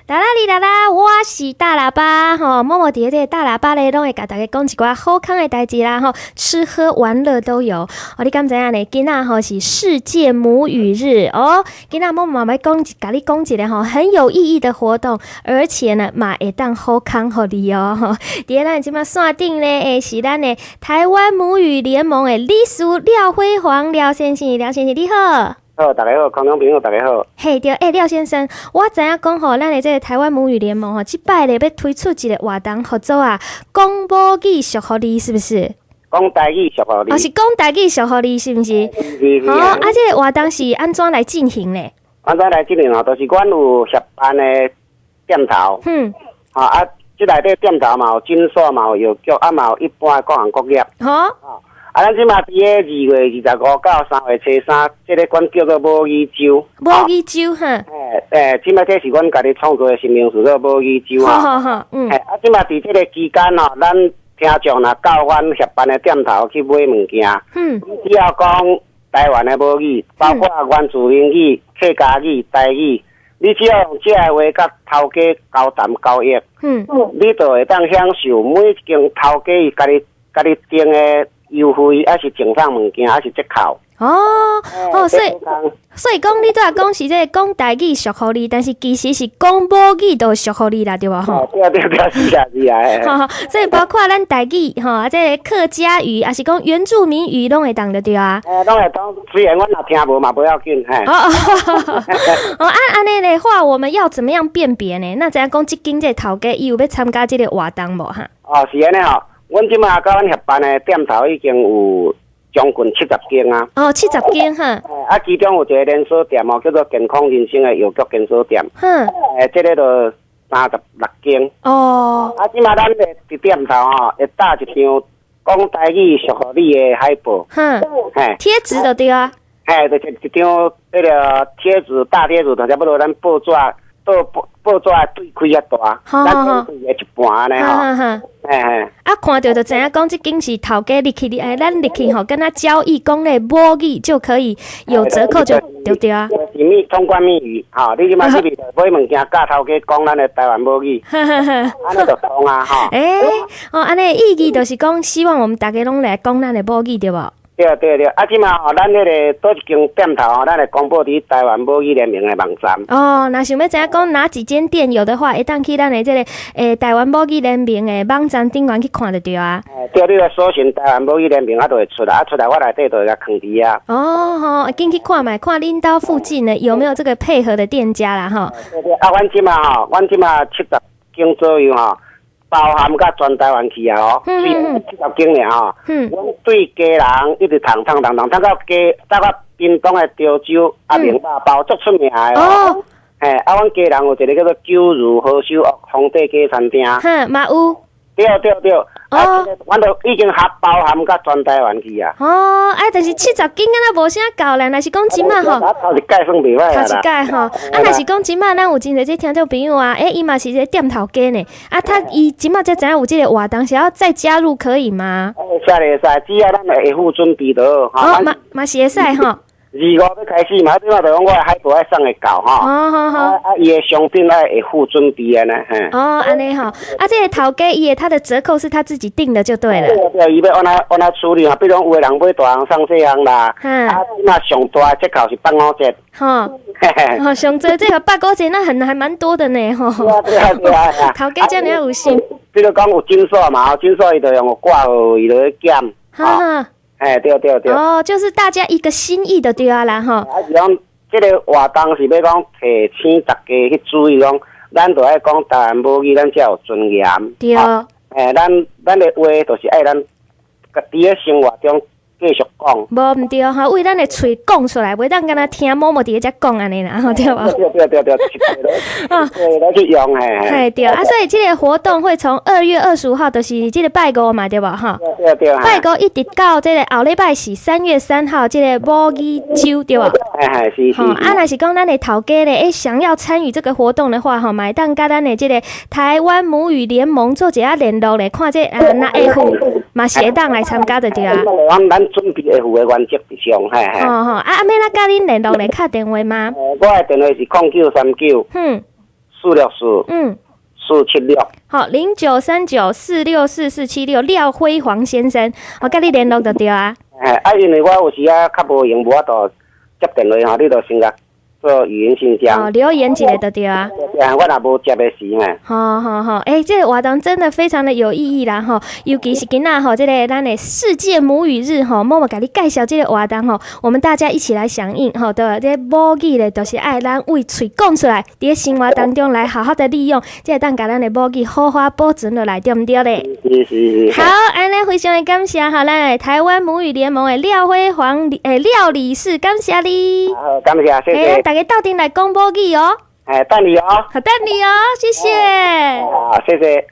啦啦哩啦啦，我是大喇叭吼，某某佇咧這个大喇叭咧，攏會共大家講一寡好康的代誌啦吼，吃喝玩樂都有。哦，你敢知影呢？今仔吼是世界母語日哦。今仔某某欲講，共你講一个吼很有意義的活動，而且呢嘛會當好康予你哦。吼，佇咧咱這馬線頂咧，會是咱的台灣母語聯盟的理事廖輝煌廖先生，廖先生你好。好，大家好，空中朋友大家好。嘿，對，欸，廖先生，我知影講吼，咱的這个台灣母語聯盟吼，這擺咧欲推出一个活動，號做啊，講母語俗予你，是不是？講台語俗予你。哦，是講台語俗予你，是毋是？是是。哦，啊，這个活動是按怎來進行呢？按怎來進行吼？就是阮有協辦的店頭。吼啊，這內底店頭嘛有診所，嘛有藥局，啊嘛有一般各行各業。啊，咱這馬佇咧2月25到3月初3，這个阮叫做母語週。母語週哈。欸欸，這馬這是阮家己創造的新名詞，叫母語週吼。好好好，嗯。欸，啊，這馬佇這个期間吼，咱聽眾若到阮協辦的店頭去買物件，只要講台灣的母語，包括原住民語、客家語、台語，你只要用這个話佮頭家交談交易，你就會當享受每一間頭家伊家己家己定的優惠，抑是贈送物件，抑是折扣。哦哦，所以講你拄仔講是這个講台語俗予你，但是其實是講母語都俗予你啦，對無吼？對對對，是啊是啊。吼，所以包括咱台語吼，啊，這个客家語，抑是講原住民語，攏會當就對啊。欸，攏會當，雖然阮若聽無嘛，無要緊嘿。哦哦哦，啊按呢的話，我們要怎麼樣辨別呢？若知影講這間這个頭家伊有欲參加這个活動無哈？哦，是按呢吼，阮這馬佮阮協辦的店頭已經有將近70間啊！哦，70間哈。啊，其中有一个連鎖店哦，叫做健康人生的藥局連鎖店。欸，這个就36間。啊，這馬咱的佇店頭吼，會貼一張講台語俗予你的海報。嘿。貼紙就對啊。嘿，就是一張彼个貼紙，大貼紙，就差不多咱報紙報紙的對開遐大，咱對的一半按呢吼。嘿嘿。啊，看著就知影講這間是頭家入去，欸，咱入去吼，跟他交易講咧母語就可以有折扣就對對啊。是密通關密語，吼，你這馬入去買物件，佮頭家講咱的台灣母語，按呢就通啊，吼。欸，哦，按呢意義就是講，希望我們大家攏來講咱的母語，對無？對對對，啊，這馬吼，咱彼个佗一間店頭吼，咱會公布佇台灣母語聯盟的網站。哦，若想欲知影講哪幾間店有的話，會當去咱的這个台灣母語聯盟的網站頂懸去看就對啊。對，你來搜尋台灣母語聯盟，啊，就會出來，啊，出來我內底就會共囥佇遐。哦吼，緊去看覓，看恁兜附近呢有沒有這個配合的店家啦，吼。對對，啊，阮這馬吼，阮這馬70間左右吼。包含佮全台灣去啊吼，70間爾吼。阮對基隆一直淌淌淌淌淌到基，淌到屏東的潮州啊，明肉包足出名的哦。嘿，啊，阮基隆有一个叫做九如和壽屋皇帝雞餐廳。哼，嘛有。對對對，啊，阮都已經合包含佮全台灣去啊。哦，啊，但是70間敢若無啥夠咧，若是講這馬吼。頭一屆算袂歹頭一屆吼，啊，若是講這馬咱有真濟這聽眾朋友啊，欸，伊嘛是這個店頭家呢，啊，他伊這馬才知影有這個活動，想要再加入可以嗎？會使會使，只要咱會付準備就好。哦，嘛嘛是會使吼。25欲開始嘛，這馬就講我的海報愛送會到吼。哦，好好。啊，伊的商品愛會付準備按呢，嘿。哦，按呢吼，啊，這個頭家伊的他的折扣是他自己定的就對了。對對，伊欲按怎按怎處理啊？比如講有的人買大項送細項啦，啊，那上大的折扣是八五折。吼，吼，上濟這個八五折，那很還蠻多的呢，吼。對啊對啊對啊。頭家這爾有心。比如講有診所嘛，診所伊就用掛號，伊就去減。哈。哎，對對對。哦，就是大家一個心意的對啊啦，吼。啊，是講這个活動是欲講提醒大家去注意講，咱著愛講台灣母語，咱才有尊嚴。對。欸，咱的話就是愛咱佇咧生活中繼續講。無毋對吼，為咱的喙講出來，袂當干焦聽某某佇咧遮講按呢啦，吼對無？對對對對，啊，對，來去用嘿。嘿對，啊，所以這個活動會從2月25號，就是這個拜五嘛，對無吼？對對。拜五一直到這個後禮拜是3月3號，這個母語週對無？嘿嘿，是是。吼，啊，若是講咱的頭家咧，欸，想要參與這個活動的話，吼，嘛會當佮咱的這個台灣母語聯盟做一下聯絡咧，看這啊，若會赴嘛是會當來參加就對啊。咱準備會赴的原則佇上，嘿嘿。吼吼，啊，欲按怎佮恁聯絡咧？敲電話嗎？我的電話是0939， 464476。好，0939464476，廖輝煌先生，我佮你聯絡就對啊。嘿，啊，因為我有時啊較無閒，無法度接電話吼，你就先共做語音信箱。哦，留言一下就對啊。對啊，我若無接的時嘿。好好好，欸，這個活動真的非常的有意義啦吼，尤其是今仔吼，這个咱的世界母語日吼，默默共你介紹這個活動吼，我們大家一起來響應吼，對，這個母語咧，就是愛咱對喙講出來，佇咧生活當中來好好的利用，才會當共咱的母語好好保存落來，對毋對咧？是是是。好，按呢非常的感謝哈，咱的台灣母語聯盟的廖輝煌廖理事，感謝你。好，感謝，謝謝。欸，大家鬥陣來講母語哦。欸，等你哦。好，等你哦，謝謝。好，謝謝。